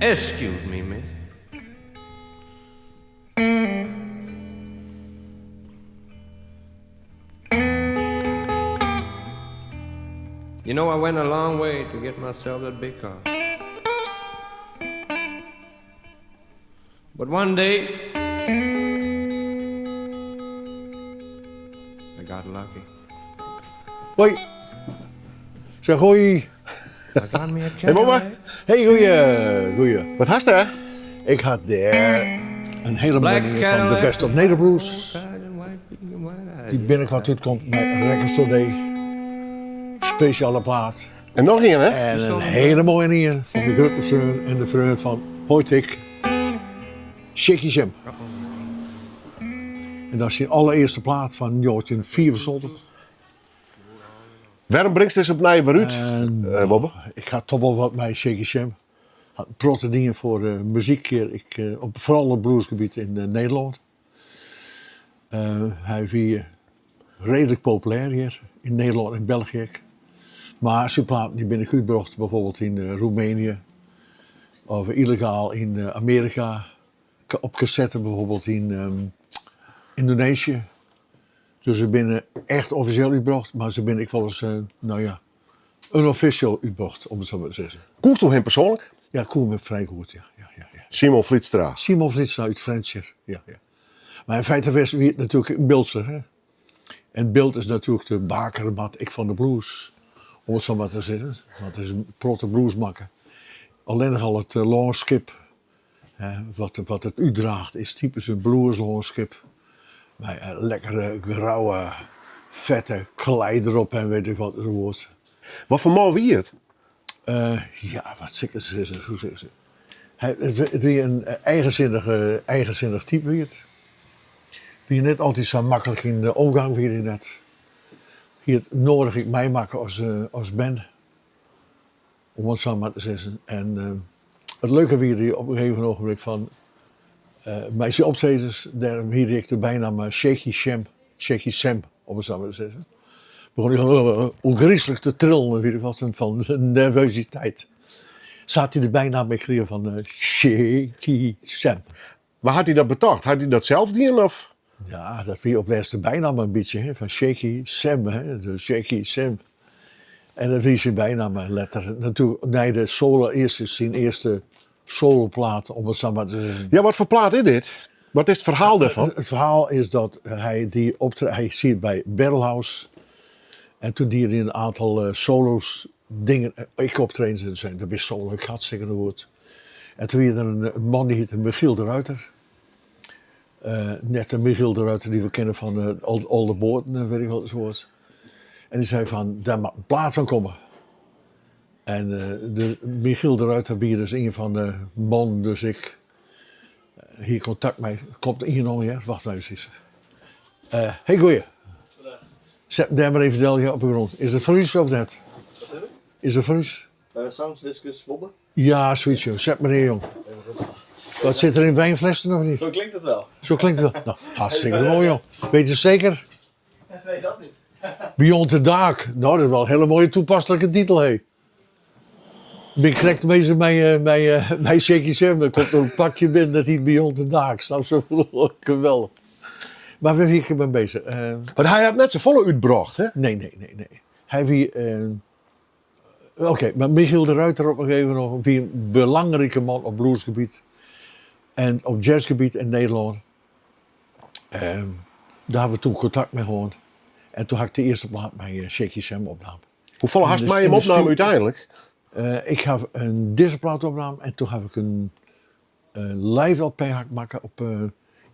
Excuse me, miss. You know, I went a long way to get myself that big car. But one day, I got lucky. Hoi. Zeg hoi. Hey Wobbe. Hey, goeie, goeie. Wat hast dêr? Ik ha dêr in hele manier fan de Best of Nederblues. Dy binnenkoart útkomt mei Records Today. Spesjale plaat. En noch ien, hè? En in hele moaie ien fan de grutte freon en de freon fan Hoytik, Shaky Sam. En dat is syn allerearste plaat fan 1975. Wêrom bringst dizze opnij wer út, En, Wobbe? Ik ha toch wol wat mei Shaky Sam. Hat in protte dien foar muzyk hjir, ik, op, foaral op bluesgebiet yn Nederlân. Hy wie reedlik populêr hjir yn Nederlân en België ek. Mar syn platen dy binne ek útbrocht bijvoorbeeld yn Roemenië of yllegaal yn Amearika, op kassette bijvoorbeeld yn Yndoneesië. Dus se binne echt offisjeel útbrocht, mar se binne ek wolris, no ja, unofficial útbrocht, om it sa mar te sizzen. Koesto him persoanlik? Ja, ik koe him frij goed, ja. ja, ja, ja. Simon Vlietstra. Simon Vlietstra út Frjentsjer, ja, ja. Mar yn feite wie it natuerlik in Biltser, hè. En Bilt is natuerlik de bakermat ek fan de blues, om it sa mar te sizzen. Want der is in protte blues makke. Allinnich al it lânskip, hè, wat, wat it útdraacht, is typysk in blueslânskip. Mei in lekkere, grauwe, fette klei derop en wit ik wat enzovoort. Wat foar man wie it? Ja, wat sil ik sizze, hoe sil ik sizze? Hy, it wie in eigensinnige, eigensinnich type wie it. Wie net altyd sa maklik yn de omgang wie hy net. Hie it noadich ek meimakke as, as bern, om it sa mar te sizzen. En it leuke wie dy op in gegeven ogenblik fan mei syn optredens, dêrom hie hy ek de bynamme Shaky Sam, Shaky Sam, om it sa mar te sizzen. Begûn hy ôfgryslik te trillen, weet ik wat, fan nervositeit. Sa hat hy de bynamme ek krigen fan Shaky Sam. Mar hat hy dat betocht? Hat hy dat sels dien of? Ja, dat wie op lêst de bynamme in bytsje, hè, fan Shaky Sam, hè, de Shaky Sam. En dat wie syn bynamme letter. Natuerlik nei de solo, earste, syn earste soloplaat, om it sa mar te sizzen. Ja, wat foar plaat is dit? Wat is it ferhaal dêrfan? It ferhaal is dat hy dy optre hy siet by Barrelhouse en toen die hy in aantal solo's dingen, ek optredens en sei, dat is solo ek hartstikke goed. En toen wie der in man dy hiette Michiel de Ruiter. Net de Michiel de Ruiter dy't we kenne fan Alde Boaten en weet ik wat soart. En dy sei fan, dêr moat in plaat fan komme. En de Michiel de Ruiter wie dus ien fan de mannen, dus ik hie kontakt mei, komt ien oan hear, wacht mar eefkes. Hey goeie. Set him dêr mar even del op 'e grûn. Is it foar ús of net? Wat is it? Is it foar ús? Soundsdiscus Wobbe? Ja, zoiets jong. Set mar near jong. Wat sit der yn wynflessen of niet? Zo klinkt het wel. Zo klinkt het wel. Nou, hartstikke mooi jong. Weet je zeker? Nee, dat niet. Beyond the Dark. Nou, dat is wel een hele mooie toepaslike titel, hé. Ik ben krekt bezig mei Shaky Sam. Der komt in pakje binnen dat hjit Beyond the Dark. Snap je? Geweldig. Mar wêr wie ik mei bezich? Mar hy hat net safolle útbrocht, hè? Nee, nee, nee, nee. Hy wie. Oké, mar Michiel de Ruiter op in gegeven ogenblik wie in belangrike man op bluesgebiet en op jazzgebiet yn Nederlân. Dêr ha we toen kontakt mei hân. En toen ha ik de earste plaat mei Shaky Sam opnaam. Hoefolle hast mei him opnaam úteinlik? Ik ha in dizze plaat opnaam en toen ha ik in live LP ha ik makke op,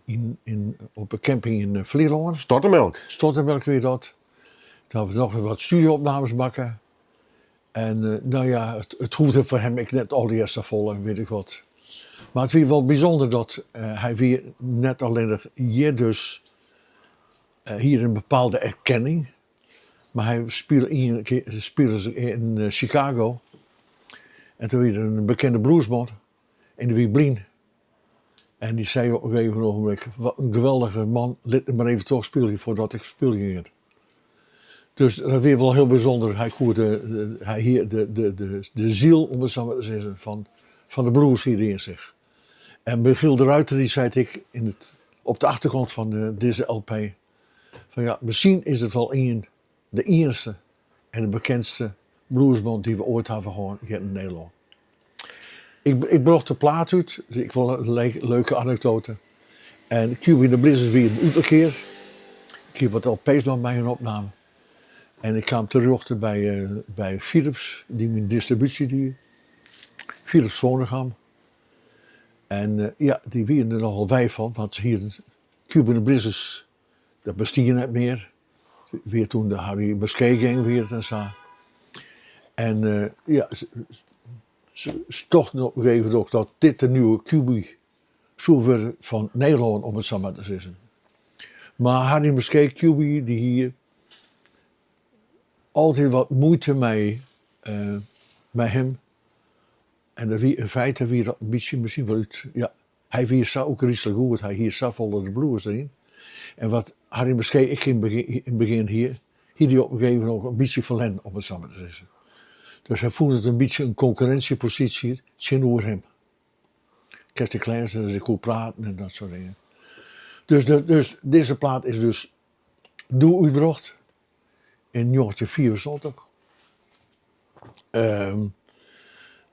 yn, yn, op 'e camping yn Flylân. Stortemelk. Stortemelk wie dat. Toen ha we noch wat studio-opnames makke. En no ja, it hoegde foar him ek net allegear safolle en wit ik wat. Mar it wie wol bysûnder dat hy wie net allinnich hjir dus hie er in bepaalde erkenning, mar hy spile ien kear spile se yn Chicago en toen wie der in bekende bluesman en dy wie blyn. En dy sei op in gegeven ogenblik, wat in geweldige man, lit him mar even trochspylje foardat ik spyljen gean. Dus dat wie wol hiel bysûnder. Hy koe de, hy hie de, de, de, de ziel, om it sa mar te sizzen, fan. Fan de blues hier in sich. En Michiel de Ruyter die sei ek yn it, op de achterkant fan dizze LP fan ja, miskien is it wol ien, de iennichste en de bekendste bluesband dy't we oait hawwe hân hjir yn Nederlân. Ik, ik brocht de plaat út, ik wol in leuke anekdoate. En Cuby and the Blizzards wie in útkear. Ik hie wat LP's noch mei hun opnaam. En ik kaam terjochte by, by Philips, dy't myn distribúsje die. Philips Phonogram. En ja, dy wienen der nochal wei fan, want se hienen Cuby and the Blizzards, dat bestie net mear. Wie toen de Harry Muskee Gang wie it en sa. En ja, se tochten op in gegeven moment dat dit de nieuwe Cuby soe wurde fan Nederlân, om it sa mar te sizzen. Mar Harry Muskee Cuby dy hie altyd wat muoite mei, mei him. En dat wie, yn feite wie dat in bytsje miskien wol út, ja, hy wie sa ôfgryslik goed, hy hie safolle de blues deryn. En wat Harry Muskee ek yn it begjin hie, hie dy op in gegeven momint in bytsje ferlern, om it sa mar te sizzen. Dus hy fûn it in bytsje in konkurrinsjeposysje tsjinoer him. Kinst ek lêze, dus ik koe praten en dat soart dingen. Dus, de, dus dizze plaat is dus doe útbrocht yn 1975.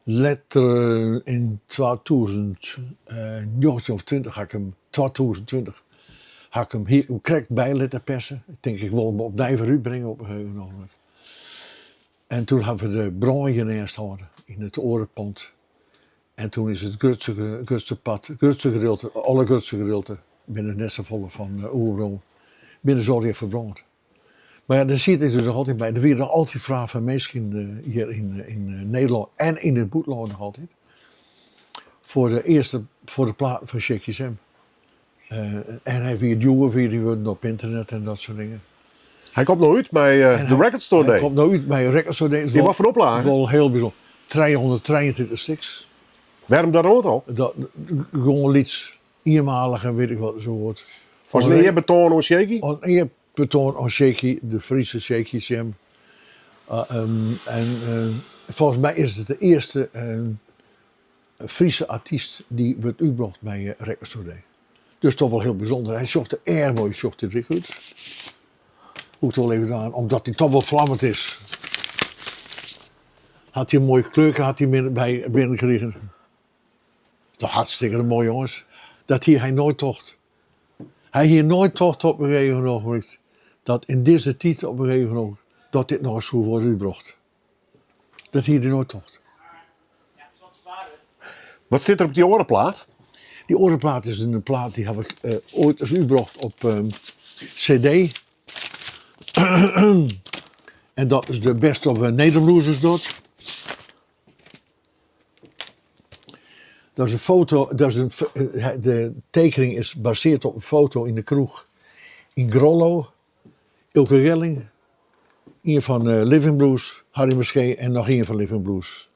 Letter yn 2019 of 20 ha ik him, 2020 ha ik him, hie ik him krekt by litte perse. Ik tink ik wol him opnij wer útbringe op in gegeven ogenblik. En toen hawwe we de brân hjir neist hâlden yn it oare pand. En toen is it grutste, grutste part, grutste gedeelte, allergrutste gedeelte, binne net safolle fan oerbleaun, binne se allegear ferbrând. Mar ja, dêr siet ik dus noch altyd by. Der wie noch altyd fraach fan minsken hjir yn, yn Nederlân en yn it bûtenlân noch altyd. Foar de earste, foar de platen fan Shaky Sam. En hy wie djoer, wie dy wurden op ynternet en dat soart dingen. Hy komt no út mei de Record Store Day. Hy komt no út mei Record Store Day. Yn watfoar oplage? Wol hiel bysûnder. 323 stiks. Wêrom dat oantal? Dat, gewoan lyts, ienmalich en wit ik wat enzovoort. As in earbetoan oan Shaky? In earbetoan oan Shaky, de Friese Shaky Sam. En folgens my is it de earste Friese artyst dy't wurdt útbrocht by Record Store Day. Dus toch wol hiel bysûnder. Hy sjocht der erch moai sjocht der ek út. Hoecht wol even aan, omdat hy toch wol flammend is. Hat hy in moaie kleurke hat hy binnen, by binnenkrigen. Toch hartstikke moai jonges. Dat hie hy noait tocht. Hy hie noait tocht op in gegeven ogenblik dat yn dizze tiid op in gegeven ogenblik dat dit noch ris soe wurde útbrocht. Dat hie er noait tocht. Wat stiet der op dy oare plaat? Dy oare plaat is in plaat dy haw ik oait ris útbrocht op CD. En dat is de Best of Nederblues is dat. Dat is in foto, dat is in, de tekening is basearre op in foto yn de kroech yn Grollo. Ilke Gelling, ien fan Living Blues, Harry Muskee en noch ien fan Living Blues.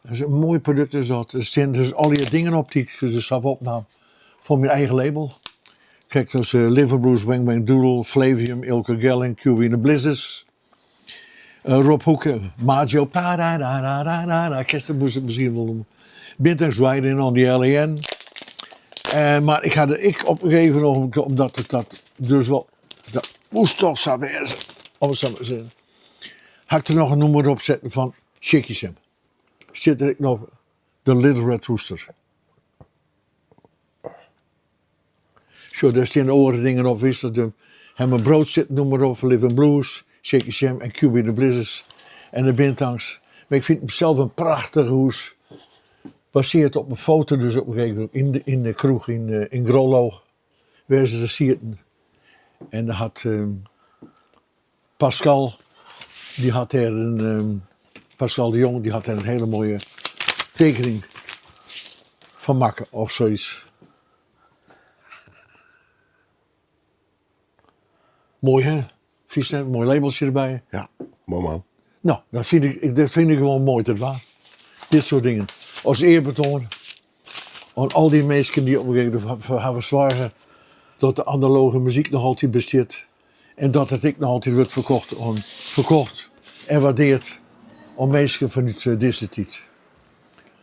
Dat is in moai produkt is dat. Der stean dus allegear dingen op dy't ik dus haw opnaam foar myn eigen label. Krekt as Living Blues, Wang Wang Doodle, Flavium, Ilke Gelling, Cuby and the Blizzards, Rob Hoeke, Majo, pa-ra-ra-ra-ra-ra, kinst it miskien wol noeme. Bintangs Riding on the LEN. Mar ik ha der ek op in gegeven ogenblik, omdat it dat dus wol, dat moast toch sa wêze, om it sa mar te sizzen, ha ik der noch in nûmer op setten fan Shaky Sam. Stiet der ek noch The Little Red Rooster. Sjoch, dêr stean oare dingen op, witst, de Herman Brood sit in nûmer op, Living Blues, Shaky Sam en Cuby and the Blizzards en de Bintangs. Mar ik fyn it sels in prachtich hoes. Basearre op in foto dus op in gegeven momint yn de, yn de kroech yn, yn Grollo, wêr se der sieten. En dêr hat Pascal, dy hat dêr in, Pascal de Jong, dy hat dêr in hiele moaie tekening fan makke of sayts. Moai hè? Fynst net? Moai labeltsje derby. Ja, moai man. No, dat fyn ik, dat fyn ik gewoan moai te dwaan. Dit soart dingen. As earbetoan oan al dy minsken dy't op in gegeven momint derfoar hawwe soarge dat de analoge muzyk noch altyd bestiet en dat it ek noch altyd wurdt ferkocht oan ferkocht en waardeard oan minsken fanút dizze tiid.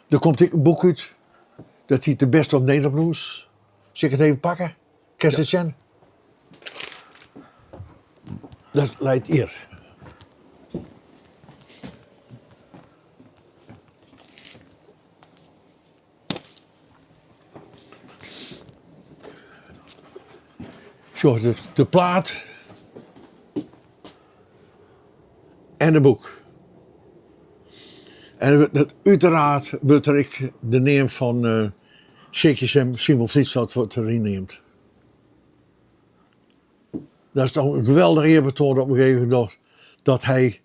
Der komt ek in boek út, dat hyt The Best of Nederland Blues. Sil ik it even pakke? Kinst it sjen? Dat leit hjir. Sjoch, de, de plaat en it boek. En dat, uiteraard wurdt der ek de neam fan uh, Shaky Sam Simon Vlietstad wurdt deryn neamd. Dat is toch in geweldich earbetoan op in gegeven moment dat hy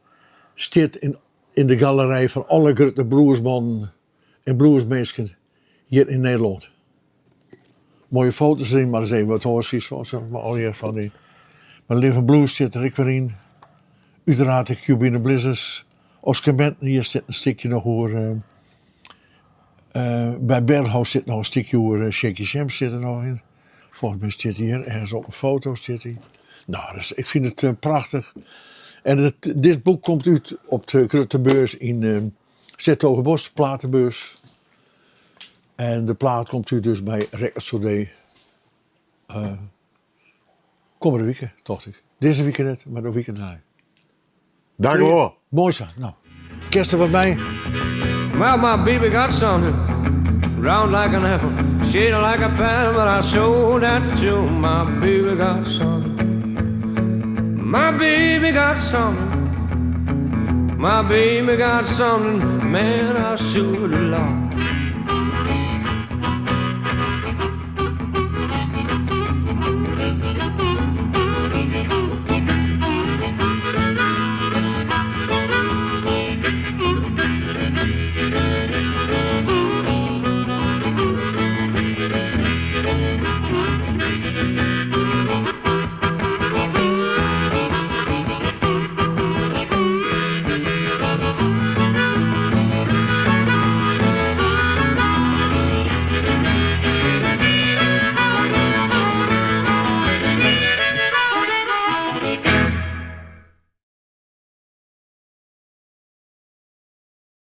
stiet yn, yn de galerij fan alle grutte bluesmannen en bluesminsken hjir yn Nederlân. Moaie foto's deryn, mar ris even wat oars fan, mar allegear fan dy. Mar Living Blues stiet der ek wer yn. Uteraard de Cuby and the Blizzards. Oscar Benton, hjir stiet in stikje noch oer. Uh, uh, by Barrelhouse sit noch in stikje oer uh, Shaky Sam sit der noch yn. Folgens my stiet hy hjir ergens op in foto stiet hy. Nou, dus ik fyn it prachtich. En it, dit boek komt út op de grutte beurs yn uh, 's-Hertogenbosch, platebeurs. En de plaat komt út dus by Records Today. Uh, kommende wike, tocht ik. Dizze wike net, mar de wike dêrnei. Dank u wol. Moai sa. No, kinst der wat mei? Well, my baby got something round like an apple, shaded like a pear, but I showed that to my baby got something. My baby got something. My baby got something, man, I should love.